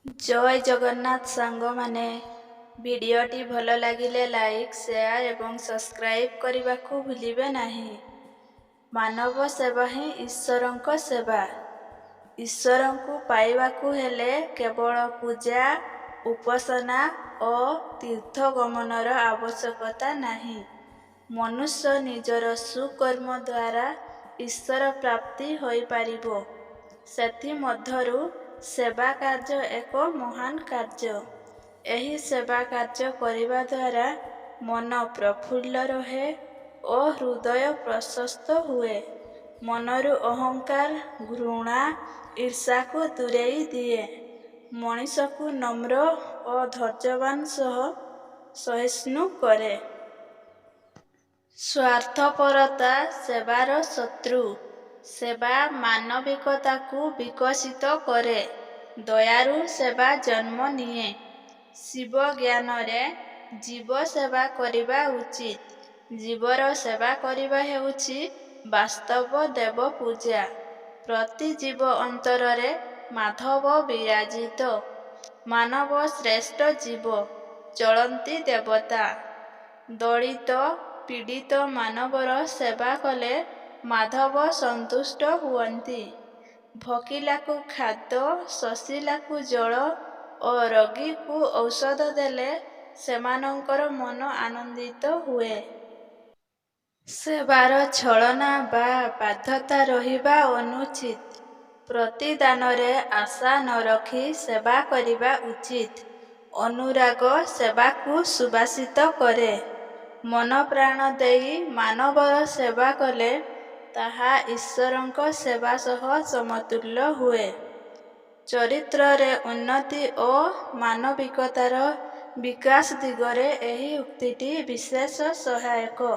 ଜୟ ଜଗନ୍ନାଥ ସାଙ୍ଗମାନେ, ଭିଡ଼ିଓଟି ଭଲ ଲାଗିଲେ ଲାଇକ୍, ସେୟାର ଏବଂ ସବସ୍କ୍ରାଇବ୍ କରିବାକୁ ଭୁଲିବେ ନାହିଁ। ମାନବ ସେବା ହିଁ ଈଶ୍ୱରଙ୍କ ସେବା। ଈଶ୍ୱରଙ୍କୁ ପାଇବାକୁ ହେଲେ କେବଳ ପୂଜା, ଉପାସନା ଓ ତୀର୍ଥ ଗମନର ଆବଶ୍ୟକତା ନାହିଁ। ମନୁଷ୍ୟ ନିଜର ସୁକର୍ମ ଦ୍ୱାରା ଈଶ୍ୱର ପ୍ରାପ୍ତି ହୋଇପାରିବ। ସେଥିମଧ୍ୟରୁ ସେବା କାର୍ଯ୍ୟ ଏକ ମହାନ କାର୍ଯ୍ୟ। ଏହି ସେବା କାର୍ଯ୍ୟ କରିବା ଦ୍ୱାରା ମନ ପ୍ରଫୁଲ୍ଲ ରହେ ଓ ହୃଦୟ ପ୍ରଶସ୍ତ ହୁଏ। ମନରୁ ଅହଙ୍କାର, ଘୃଣା, ଈର୍ଷାକୁ ଦୂରେଇ ଦିଏ। ମଣିଷକୁ ନମ୍ର ଓ ଧୈର୍ଯ୍ୟବାନ ସହ ସହିଷ୍ଣୁ କରେ। ସ୍ୱାର୍ଥପରତା ସେବାର ଶତ୍ରୁ। ସେବା ମାନବିକତାକୁ ବିକଶିତ କରେ। ଦୟାରୁ ସେବା ଜନ୍ମ ନିଏ। ଶିବ ଜ୍ଞାନରେ ଜୀବ ସେବା କରିବା ଉଚିତ। ଜୀବର ସେବା କରିବା ହେଉଛି ବାସ୍ତବ ଦେବ ପୂଜା। ପ୍ରତି ଜୀବ ଅନ୍ତରରେ ମାଧବ ବିରାଜିତ। ମାନବ ଶ୍ରେଷ୍ଠ ଜୀବ, ଚଳନ୍ତି ଦେବତା। ଦଳିତ, ପୀଡ଼ିତ ମାନବର ସେବା କଲେ ମାଧବ ସନ୍ତୁଷ୍ଟ ହୁଅନ୍ତି। ଭୋକିଲାକୁ ଖାଦ୍ୟ, ଶୋଷିଲାକୁ ଜଳ ଓ ରୋଗୀକୁ ଔଷଧ ଦେଲେ ସେମାନଙ୍କର ମନ ଆନନ୍ଦିତ ହୁଏ। ସେବାର ଛଳନା ବା ବାଧ୍ୟତା ରହିବା ଅନୁଚିତ। ପ୍ରତିଦାନରେ ଆଶା ନ ରଖି ସେବା କରିବା ଉଚିତ। ଅନୁରାଗ ସେବାକୁ ସୁବାସିତ କରେ। ମନପ୍ରାଣ ଦେଇ ମାନବର ସେବା କଲେ ତାହା ଈଶ୍ୱରଙ୍କ ସେବା ସହ ସମତୁଲ ହୁଏ। ଚରିତ୍ରରେ ଉନ୍ନତି ଓ ମାନବିକତାର ବିକାଶ ଦିଗରେ ଏହି ଉକ୍ତିଟି ବିଶେଷ ସହାୟକ।